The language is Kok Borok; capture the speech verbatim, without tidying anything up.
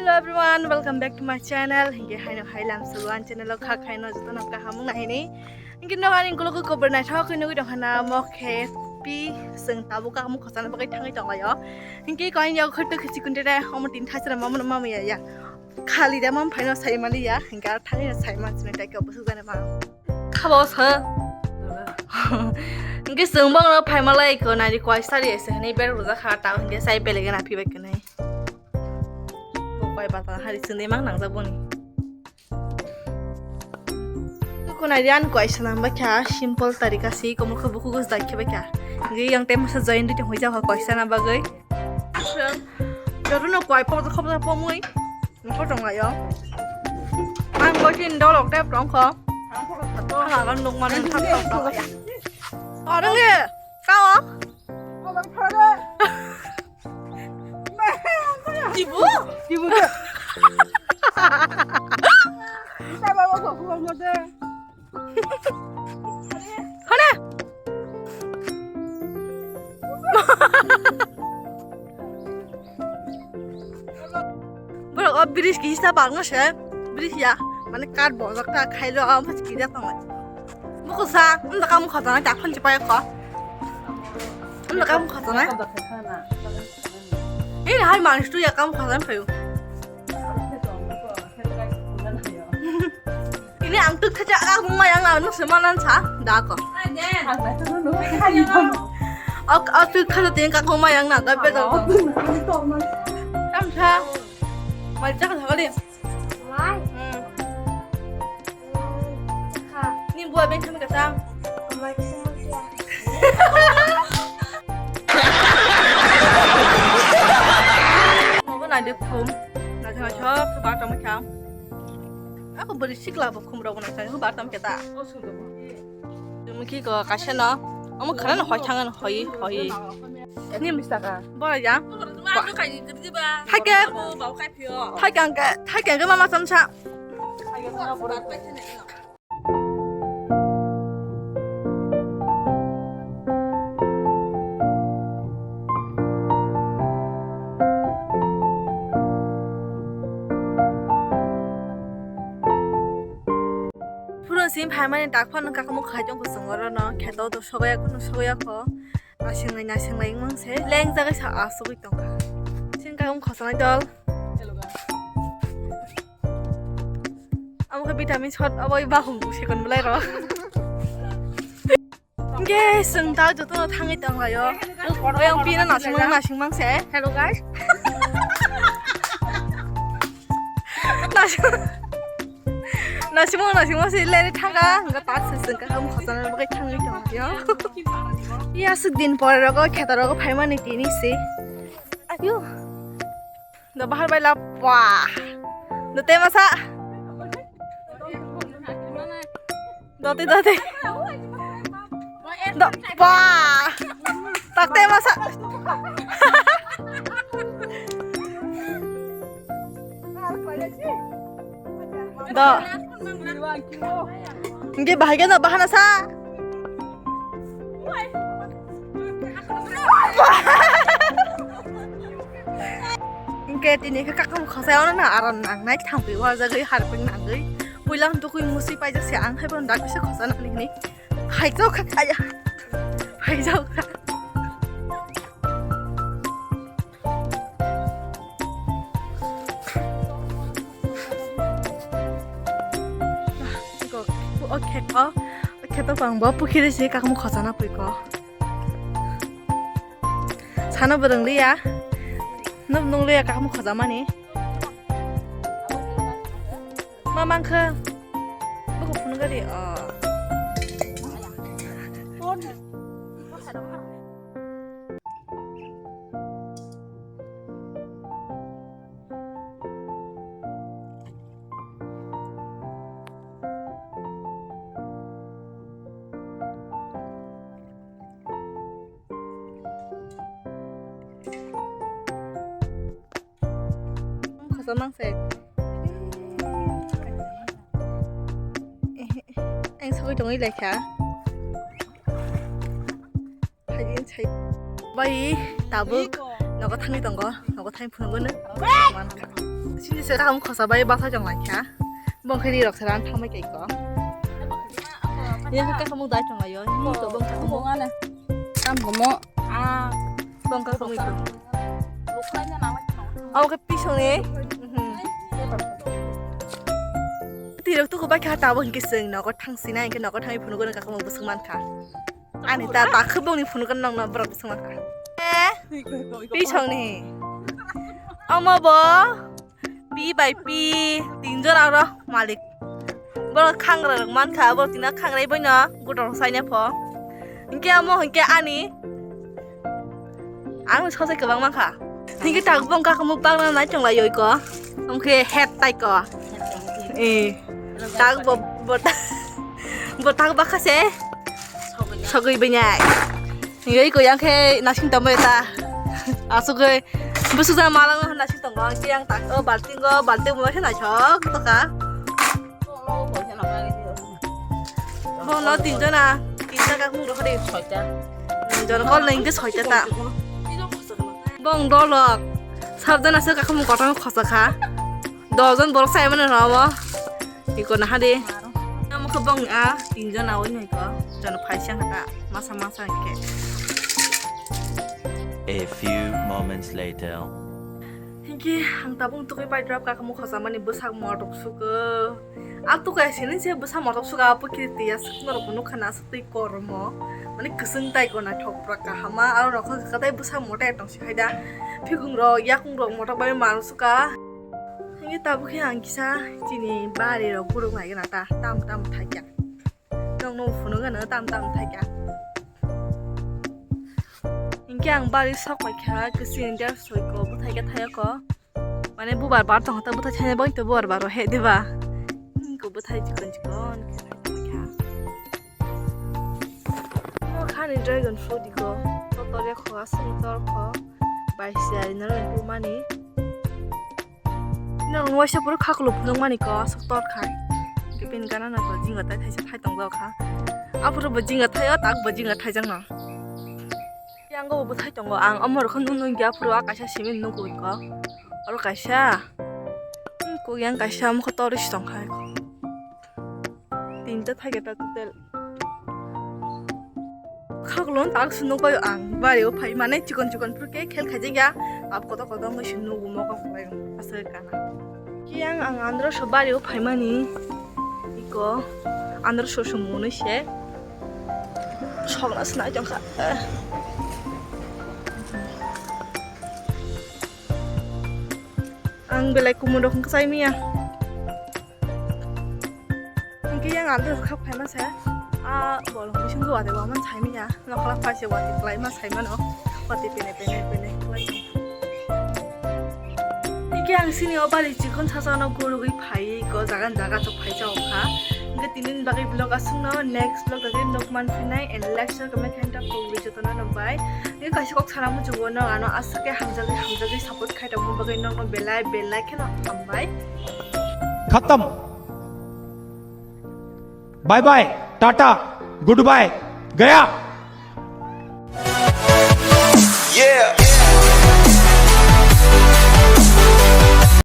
Hello everyone, welcome back to my channel. Hinkhe haino hai lam sugan channel o kha khaino jotono kaham wng nahini. Hinkhe no ani ulo kobor naithok khe nugwi tongkha na mo khe pi seng tabuk kaham khosana bagwi thangwi tonglaio. Hinkhe koi ya khoi to khichi kunte re omo tin thasra mamo mamo ya ya. Khali da mam phaino sai mali ya. Hinkhe ar thangwi sai man sini tai ko busuk jana ma. Khabo sa. Hinkhe seng bang no phai malai ko nari koi sari ese hani ber ruja kha ta hinkhe sai belege na phi bai kanai. Bo koi bata hari sini mang nang jaboni. Ko nai rian koi sanam ba kha simple tarika si komo kho buku gus dai khe ba kha. Ngi yang tem sa join di hoi ja koi sana bagoi. Joru no koi po kho po mui. Nokho tong laio. Ang koi tin dolok tep tong kho. Ang agan nuk man thak thak thak. Orang ye. Kau. Ibu? Ibu. Hana. Borok o bridge kisa bangma se, bridge ya, mane kar bojak ta khailo, a mas kiri tong. Buku sa, unda kamu khotona ta phone chipai ko. Unda kamu khotona. Ini hai manis tu ya kamu khotona payu. Ini ang tuk khacha ang mayang ang nuk semanan sa da ko. Ok, ok, tuk khacha tin ka ko mayang na da pe da ko. Tam sa. Mai cha ka thali. Mai. Hmm. Ni buah ben kami kacang. Mai kacang. Mau kena dia kum. Naithok naithok khe bartam kha. Ako bwrwi sikla bo khumrok bo naithok naithok bartam khe ta. Chumui khi ko kaisa no. Omo khana no hoi thang hoi hoi. Ni mistaka. Bora ya. Thake. Thake angke, thake angke mama samsa. Phuru simi phaimani tak phano kaka mukha hai tongkha chwng oro no kheto to sogoya kunu sogoya kho. Nasinglai nasinglai wngmang se leng jagai sa asugwi tongkha. Sini kaka mukha sanai dol. Amo khe vitamin shot abo bahum sekon belai ro. Hingke chwng ta joto no thangwi tonglaio. Oyang pino nasingmang nasingmang se. Hello guys. Nasing-, nasingmang nasingmang se lere thanga hingke tak se chwng ka ham khosana bagwi thangwi tonglaio. Iya suk din pore rogo kheto rogo phaimani tini se. Ayo. Do bahar bai lap, wah. Do tema sa. Doti, doti. Do, wah. Tak tema sa. Do. Nge bahai kena bahana sa. Hingke tini khe kakam khosai ono na aram nangnai thangpui warjagwi harpui nangwi puila tukui musi paijak se ang hai bono dak bisa khosa nangni hini haijak kha kaya haijak kha. O kheto, o kheto bang bo pukhiri se kakmu khosana pui ko. Sano bwrwng liya. Nuk nung liya kakmu khosamani. Ma mangkha. Buku phunukari. Khosomang se. Ang sogwi tongwi laikha. Hai, hai. Bai, tabuk. Nogo thangwi tongo. Nogo thangwi phunukgo nw. Sini se kaham khosa bai basa chong lai kha. Bong khe ri rok se ran thamai kai ko. Yang khe kaham dai chong lai yo. Ni to bong kaham. Tam gomo. Ah. Bong kaham ko. Aw khe pisong ni. Tirok tuku bai kha tabuk hinkhe chwng nogo thang sina hinkhe nogo thangwi phunukgo nang kakhumo bwswk mankha. Ani ta takhuk bongni phunukgo nang no borok bwswk mankha. Eh, pisongni. Omo bo pi bai pi tinjon aro malik. Borok khangra rok mankha, borok tina khangrai boino gutor saina pho. Hinkhe omo hinkhe ani Ang sosai kwbang mankha. Hinkhe tak bong kakamuk bakna nai chonglai yoi ko. Hinkhe het tai ko. Eh. Tak bo bo bo tak bakha se. Sogwi binai. Yoi ko yang khe nasing tamo ta. Asugwi busu ja malang nasing tongo. Hinkhe yang tak o balting go balting mo khe naithok toka. Bono tinjona, tinta kakung rok de. Soita. Jon kol nang de soita ta. Bong dolok. Sabjana se kakung kotang khosa kha. Dojon borok sai mano ramo. Iko na hade. Amo khe bong a tinjona oi noi ko. Jon phaisa kha ta. Masa masa ke. A few moments later. Hinkhe ang tabuk tugwi pai drop kakamuk khosa mani bwsak motok sugo. A tukai sini se bwsa motok suka apo kiri tiya sukno rok nukha na aswk twi kormo. Mani kwswng tai ko naithok pura kahama aro rok kha tai bwsa motai tong si khai da. Phikung rok yakung rok motok bai mano suka. Hinkhe tabuk khe ang kisa chini bari rok guruk nai gana ta tam tam thaikya. Nokno phunuk gana tam tam thaikya. Hinkhe ang bari sok pai kha kwswng der soi ko bwthai khe thaio ko. Mane bubar bar tong kha, bwthai chaya bai to bubar bar he de ba. Hmm, ko bwthai chikon chikon khe tong kha. Mo khani dragon fruit iko. Totor ya kho, aswk tor kho. Bai se ari naro tu mani. Nang waisa puro khaklo phunuk mani ko, aswk tor khai. Ke pin gana na ko jinga tai thaisa thai tong kha. Aphuru bo jinga thaio, tak bo jinga thai jang no. Yang go bo thai tongo, ang amor khon nung nung ya phuru a kaisa simi nung ko. Oro kaisa. Hmm, ko yang kaisa mokho tor si tong khai. Tinta thai ta total. Khaklong tak swnwi nukbaio ang bario phai mane chikon chikon phuru khe khel khaijak ya. Ab kotor kotor wngwi se nugo mokol kwlai aswk kana. Kiyang ang andro so bario phaimani iko andro so so mwnwi se sokna swnai tongkha. Ang belai kumun rok wngkha chai manya. Hingke yang alde khak phaima se, a bolong bising watwi wama sai manya, nokla phai se watwi kwlai ma sai mano, watwi pene pene pene kwlai. Hingke ang sini o bari chikon sasano gurugwi phaiwi ko jaga jaga chok phai chao kha. Hingke tini ni bagwi vlog aswkno, next vlog dagi nok man phinai and like share comment khaina ta kok video tono no bai. Hingke kaisa kok sana muchungo no ano aswk khe hamjagwi hamjagwi support khai tongma bagwi nokno belai belai kheno hambai. खत्म। Bye bye, tata, good bye, गया। Yeah.